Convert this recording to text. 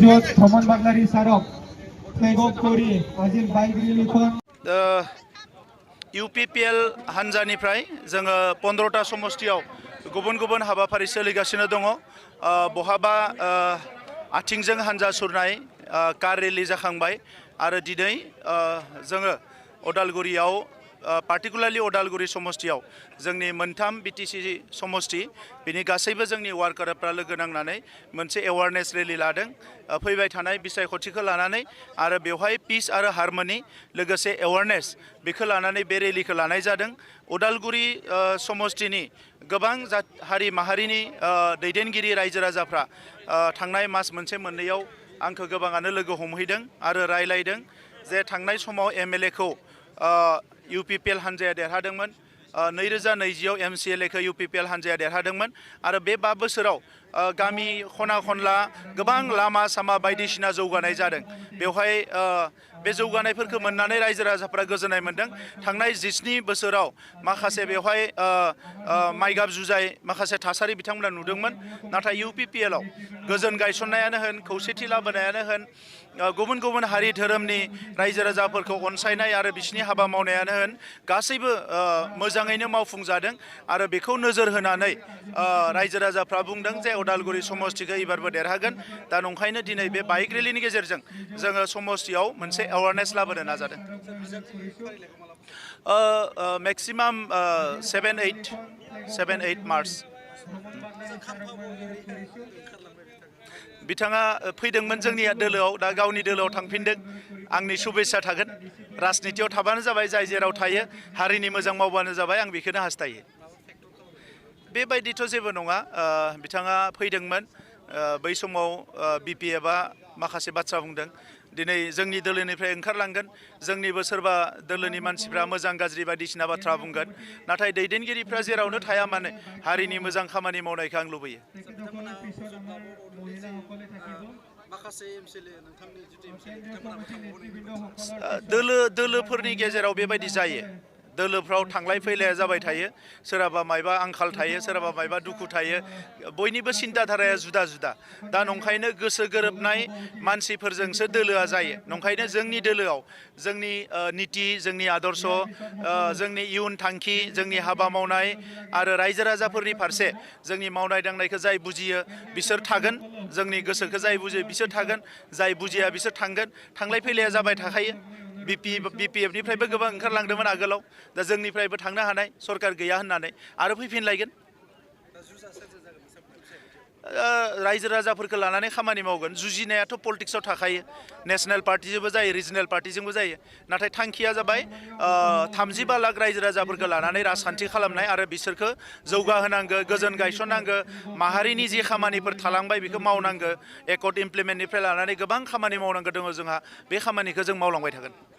Sujud Thoman Baglari Sarok Plegok Kori Azil Baigri Likon UPPL हानजानिफ्राय जोङो 15टा समष्टियाव गुबुन गुबुन हाबाफारि सोलिगासिनो दङ बहाबा आथिंजों हानजा सुरनाय कार रेली जाखांबाय आरो दिनै जोङो अदालगुरियाव पार्टिकुलारलि अदालगुरि समष्टियाव जोंनि मोनथाम बिटिसि समष्टि बिनि गासैबो जोंनि वार्कारफ्रा लोगो नांनानै मोनसे एवारनेस रेली लादों फैबाय थानाय बिसायख'थिखौ लानानै आरो बेवहाय पिस आरो हारमोनि लोगोसे एवारनेस बेखौ लानानै बे रेलीखौ लानाय जादों अदालगुरि समष्टिनि गोबां हारि माहारिनि दैदेनगिरि रायजो राजाफ्रा थांनाय मास मोनसे मोननैयाव आंखौ गोबाङानो लोगो हमहैदों आरो रायलायदों जे थांनाय समाव एमएलए खौ UPPL हानजाया देरहादोंमोन 2020आव MCLA खौ UPPL हानजाया देरहादोंमोन आरो बे 5 बोसोराव गामि खना खनला गोबां लामा सामा बायदिसिना जौगानाय जादों बेवहाय बे जौगानायफोरखौ मोननानै रायजो राजाफोरा गोजोननाय मोनदों थांनाय 17 बोसोराव माखासे बेवहाय माइगाब जुजाय माखासे थासारि बिथांमोना नुदोंमोन नाथाय UPPL आव गोजोन गायसननायानो होन खौसेथि लाबोनायानो होन गुबुन गुबुन हारि धोरोमनि रायजो राजाफोरखौ अनसायनाय आरो बिसिनि हाबा मावनायानो होन गासैबो मोजाङैनो मावफुंजादों आरो बेखौ नोजोर होनानै रायजो राजाफ्रा बुंदों जे अदालगुरि समष्टिखौ एबारबो देरहागोन दा नंखायनो दिनै बे बाइक रेलीनि गेजेरजों जोङो समष्टियाव मोनसे एवारनेस लाबोनो नाजादों मेक्सिमाम 7-8 मार्च बिथाङा फैदोंमोन जोंनि दोलोआव दा गावनि दोलोआव थांफिनदों आंनि शुभेच्छा थागोन राजनितियाव थाबानो जाबाय जाय जेराव थायो हारिनि मोजां मावबानो जाबाय आं बेखौनो हास्थायो बेबायदिथ' जेबो नङा बिथाङा फैदोंमोन बै समाव BPFआ माखासे बाथ्रा बुंदों दिनै जोंनि दोलोनिफ्राय ओंखारलांगोन जोंनिबो सोरबा दोलोनि मानसिफ्रा मोजां गाज्रि बायदिसिना बाथ्रा बुंगोन नाथाय दैदेनगिरिफ्रा जेरावनो थाया मानो हारिनि मोजां खामानि मावनायखौ आं लुबैयो दोलोफोरनि गेजेराव बेबायदि जायो दोलोफ्राव थांलाय फैलाया जाबाय थायो सोरहाबा मायबा आंखाल थायो सोरहाबा मायबा दुखु थायो बयनिबो सिन्ताधाराया जुदा जुदा दा नंखायनो गोसो गोरोबनाय मानसिफोरजोंसो दोलोआ जायो नंखायनो जोंनि दोलोआव जोंनि नीति जोंनि आदर्श जोंनि इयुन थांखि जोंनि हाबा मावनाय आरो रायजो राजाफोरनि फारसे जोंनि मावनाय दांनायखौ जाय बुजियो बिसोर थागोन जोंनि गोसोखौ जाय बुजियो बिसोर थागोन जाय बुजिया बिसोर थांगोन थांलाय फैलाया जाबाय थाखायो BPFनिफ्रायबो गोबां ओंखारलांदोंमोन आगोलाव दा जोंनिफ्रायबो थांनो हानाय सरकार गैया होननानै आरो फैफिनलायगोन रायजो राजाफोरखौ लानानै खामानि मावगोन जुजिनायाथ' पलिटिक्सआव थाखायो नेशनेल पार्टिजोंबो जायो रिजनेल पार्टिजोंबो जायो नाथाय थांखिया जाबाय 35 लाख रायजो राजाफोरखौ लानानै राजखान्थि खालामनाय आरो बिसोरखौ जौगाहोनांगौ गोजोन गायसननांगौ माहारिनि जि खामानिफोर थालांबाय बेखौ मावनांगौ एकर्ड इमप्लिमेन्टनिफ्राय लानानै गोबां खामानि मावनांगौ दङ जोंहा बे खामानिखौ जों मावलांबाय थागोन